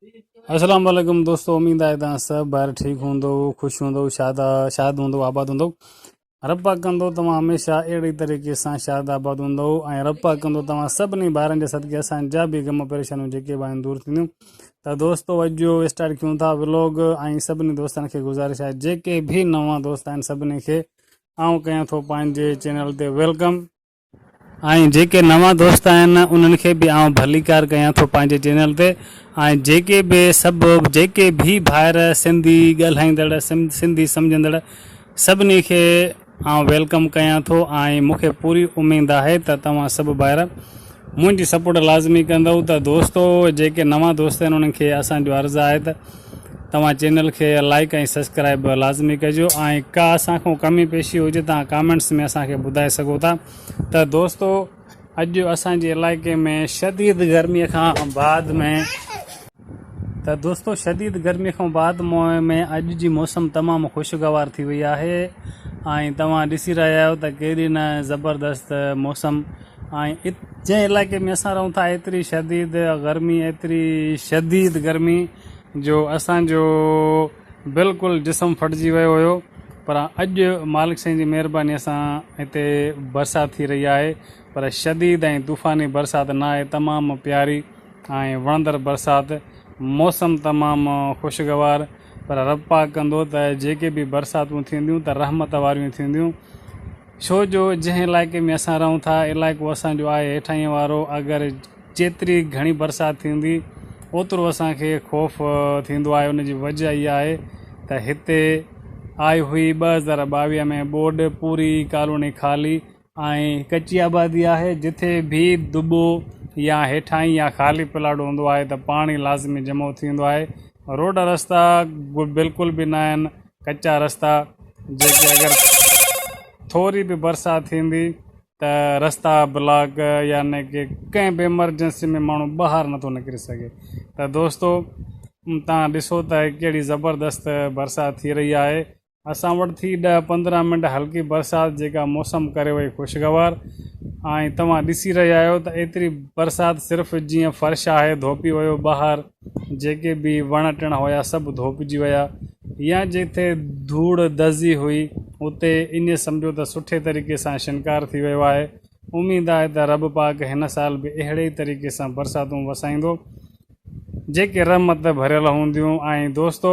السلام عليڪم دوستو اميد آهي توهان سڀ ڀائر ٺيڪ هوندو خوش هوندو شاد شاد هوندو آباد هوندو رب پاڪ ڪندو توهان هميشه اهڙي طريقي سان شاد آباد هوندو ۽ رب پاڪ ڪندو توهان سڀني ڀائرن جي صدقي اسان جا به غم پريشانيون جيڪي به آهن دور ٿينديون ته دوستو اڄ جو اسٽارٽ ڪيون ٿا ولاگ ۽ سڀني دوستن کي گذارش آهي جيڪي به نوان دوست آهن سڀني کي آئون ڪيان ٿو پنهنجي چينل تي welcome ۽ جيڪي نوان دوست آهن انهن کي به آئون ڀليڪار ڪيان ٿو پنهنجي چينل تي ۽ جيڪي به سڀ جيڪي به ڀائر سنڌي ڳالهائيندڙ سنڌي سمجهندڙ سڀني کي آئون welcome ڪيان ٿو ۽ مون کي پوري اميد آهي ته توهان سڀ ڀائر منهنجي سپورٽ لازمي ڪندؤ ته دوستو جيڪي نوان دوست آهن انهن کي اسان جو عرض آهي ته توهان چينل کي لائيڪ ۽ سبسڪرائيب لازمي ڪجو ۽ ڪا اسان کان ڪمي پيشي هجي توهان ڪامينٽس ۾ اسان کي ٻڌائي سگهو ٿا ته دوستو اڄ اسان جي علائقي ۾ شديد گرمي کان بعد ۾ ته دوستو شديد گرمي کان بعد ۾ اڄ جي موسم تمام خوشگوار ٿي وئي آهي ۽ توهان ڏسي رهيا آهيو ته ڪيڏي نه زبردست موسم ۽ جنهن علائقي ۾ اسان رهون ٿا ايتري شديد گرمي ايتري شديد گرمي جو اسان جو بلڪل جسم ڦٽجي ويو هيو پر اڄ مالڪ سائين جي مهرباني سان هتي برسات ٿي رهي آهي پر شديد ۽ طوفاني برسات نه آهي تمام پياري ۽ وڻندڙ برسات موسم تمام خوشگوار پر رب پاڪ ڪندو ته جيڪي به برساتون ٿينديون ته رحمت واريون ٿينديون ڇو جو جنهن علائقي ۾ اسان رهون ٿا علائقو اسان جو آهي هيٺاهين وارو اگر جيتري گهڻي برسات ٿيندي اوترو اسان کي خوف ٿيندو آهي ان جي وجه اها آهي ته هتي آئي هئي 2022 ۾ ٻوڏ پوري ڪالوني خالي ۽ ڪچي آبادي آهي جٿي به دٻو يا هيٺاهين يا خالي پلاٽ هوندو آهي ته پاڻي لازمي جمع ٿيندو آهي روڊ رستا بلڪل به نه آهن ڪچا رستا جيڪي اگر ٿوري به برسات ٿيندي ته رستا بلاڪ يعني ڪي ڪنهن به ايمرجنسي ۾ ماڻهو ٻاهر نٿو نڪري سگهي ته دوستو تان ڏسو ته ڪهڙي زبردست برسات ٿي رهي آهي اسان وٽ ٿي 10 15 منٽ هلڪي برسات جيڪا موسم ڪري وئي خوشگوار ۽ توهان ڏسي رهيا آهيو ته ايتري برسات صرف جيئن فرش آهي ڌوپي ويو ٻاهر جيڪي به وڻ ٽڻ هيا سڀ ڌوپجي ويا يا جتي ڌوڙ دزي هئي اتي ائين سمجهو ته سٺي طريقي سان شنڪار ٿي ويو آهي. اميد آهي ته رب پاڪ هن سال به اهڙي ئي طريقي سان برساتون وسائيندو جيڪي رحمت ڀريل هونديون ۽ دوستو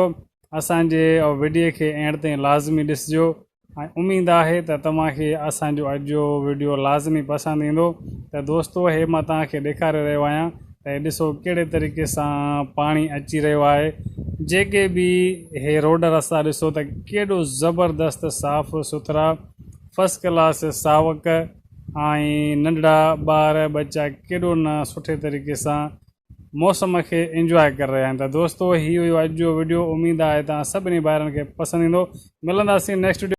اسان جي وڊيي کي اينڊ تائين لازمي ڏسجو ۽ اميد آهي ته توهان کي اسان جو اڄ جو وڊيو لازمي پسند ايندو ته دوستو هي مان توهان کي ڏيکاري رهيو آهيان ته هي ڏسو ڪهڙي طريقي سان پاڻي اچي رهيو آهي جيڪي به هي روڊ رستا ڏسو ته ڪيڏو زبردست صاف سٿرا فرسٽ ڪلاس ساوڪ ۽ ننڍڙا ٻار ٻچا ڪيڏو نه سٺي طريقي سان موسم کي انجواء ڪري رهيا آهن ته دوستو هي هيو اڄ جو وڊيو اميد آهي توهان سڀني ڀائرن کي پسند ايندو ملنداسين نيڪسٽ وڊيو.